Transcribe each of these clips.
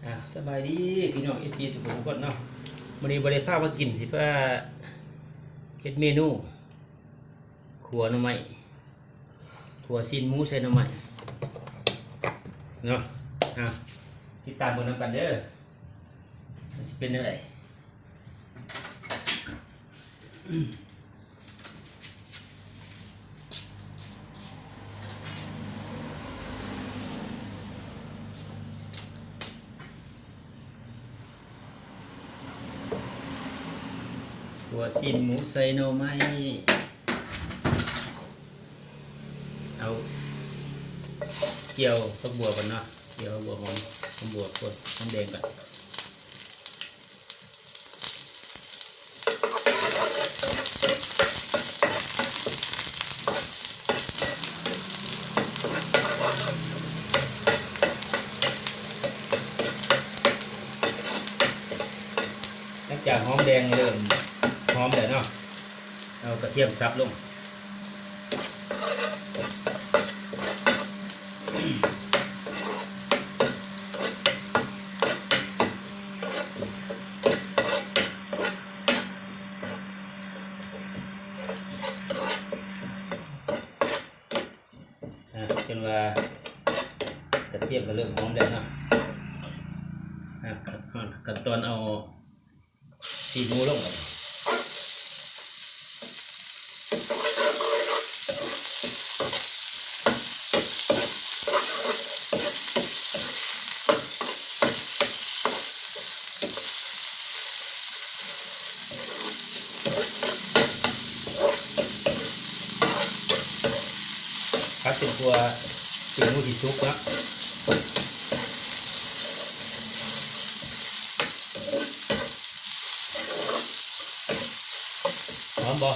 ອ່າ ສະບາຍດີພີ່ນ້ອງ ເອັຟຊີ ທຸກຄົນເນາະ. ມື້ນີ້ບໍ່ໄດ້ພາມາກິນ ຊິພາເຮັດເມນູຂົ້ວໜໍ່ໄມ້ ຂົ້ວຊີ້ນໝູໃສ່ໜໍ່ໄມ້ເນາະ. ອ່າ ຕິດຕາມເບິ່ງນຳກັນເດີ ວ່າຊິເປັນແນວໃດ. ຂົ້ວຊີ້ນໝູໃສ່ໜໍ່ໄມ້. ເອົາ ກ່ຽວຜັກບົ່ວກ່ອນເນາະ ກ່ຽວຜັກບົ່ວ ຫອມ ຫອມບົ່ວກ່ອນ ຫອມແດງກ່ອນ. ຫຼັງຈາກຫອມແດງເລີ່ມຫອມແລ້ວເນາະ ເອົາກະທຽມສັບລົງ. ອ່າ ຈົນວ່າກະທຽມກະເລີ່ມຫອມແລ້ວເນາະ. ອ່າ ຂັ້ນຕອນເອົາ ຊີ້ນໝູລົງໄປ. ຜັດຈົນກວ່າຊີ້ນໝູຊິສຸກເນາະ. ຫອມບໍ່?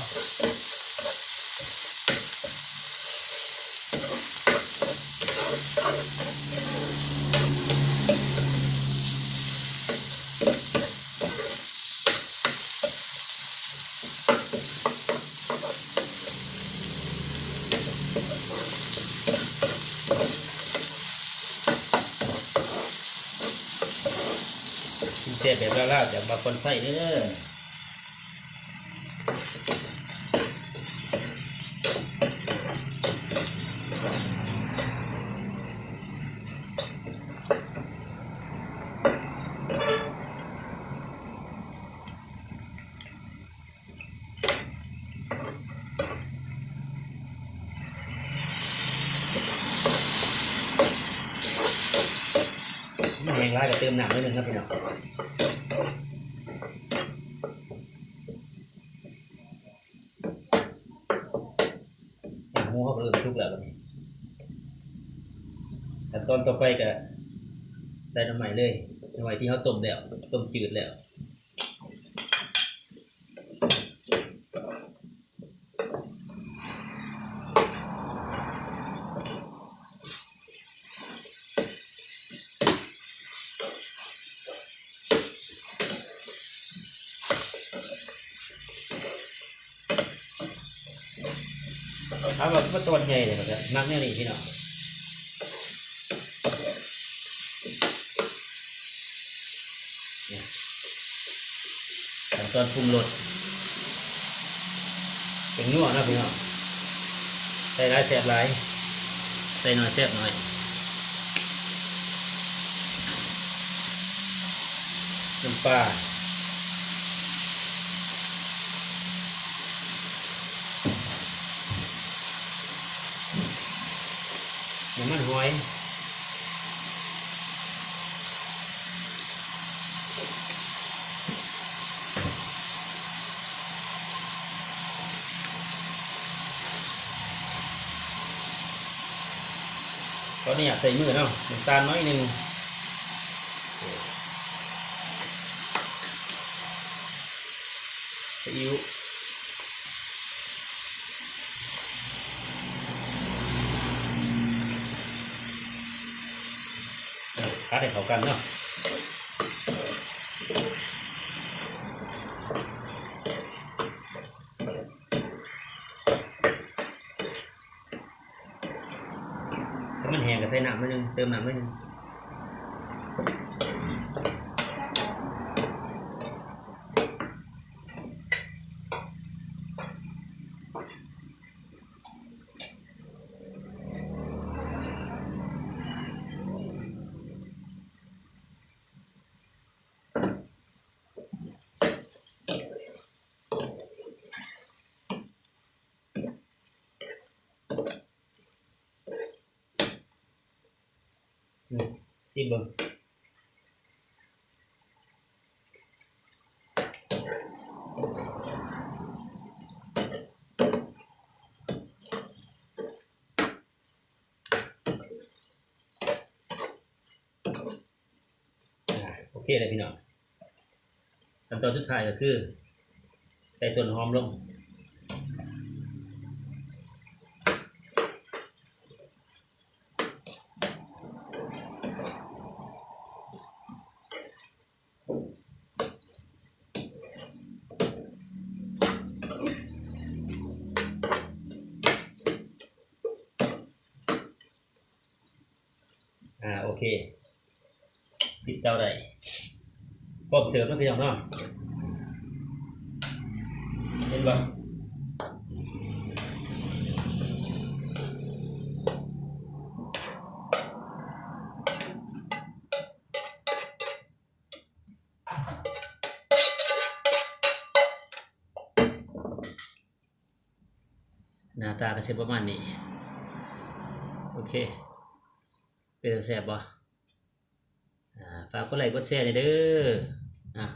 ກິນແຊບແບບລາວໆ ຈາກບາວຄວັນໄຟເດີ. ມັນແຫ້ງຫຼາຍກະເຕີມນ້ຳໜ້ອຍໜຶ່ງເນາະພີ່ນ້ອງ. ໝູເຮົາກະເລີ່ມສຸກແລ້ວບາດນີ້. ຂັ້ນຕອນຕໍ່ໄປກະໃສ່ໜໍ່ໄມ້ເລີຍ ໜໍ່ໄມ້ທີ່ເຮົາຕົ້ມແລ້ວ ຕົ້ມຈືດແລ້ວ. ຖາມວ່າຄືວ່າຕອນໃຫຍ່ເດ ມັນກະມັກແນວນີ້ພີ່ນ້ອງ. ຂັ້ນຕອນປຸງລົດ ເປັນນົວເນາະພີ່ນ້ອງ ໃສ່ຫຼາຍແຊບຫຼາຍ ໃສ່ໜ້ອຍແຊບໜ້ອຍ. ນ້ຳປາ ນ້ຳມັນຫອຍ. ຂໍອະນຸຍາດໃສ່ມືເນາະ ນ້ຳຕານໜ້ອຍໜຶ່ງ ຊີອິ້ວ ຜັດໃຫ້ເຂົ້າກັນເນາະ. ຖ້າມັນແຫ້ງກະໃສ່ນ້ຳໜ້ອຍໜຶ່ງ ເຕີມນ້ຳໜ້ອຍໜຶ່ງ. ຊີມເບິ່ງ. ອ່າ ໂອເຄແລ້ວພີ່ນ້ອງ, ຂັ້ນຕອນສຸດທ້າຍກໍຄືໃສ່ຕົ້ນຫອມລົງ. ອ່າ ໂອເຄ ປິດເຕົາໄດ້ ພ້ອມເສີບແລ້ວພີ່ນ້ອງເນາະ. ເຫັນບໍ່? ໜ້າຕາກໍຊິປະມານນີ້. ໂອເຄ ເປັນຕາແຊບບໍ່? ອ່າ ຝາກກົດໄລ້ກົດແຊແດ່ເດີ. ອ່າ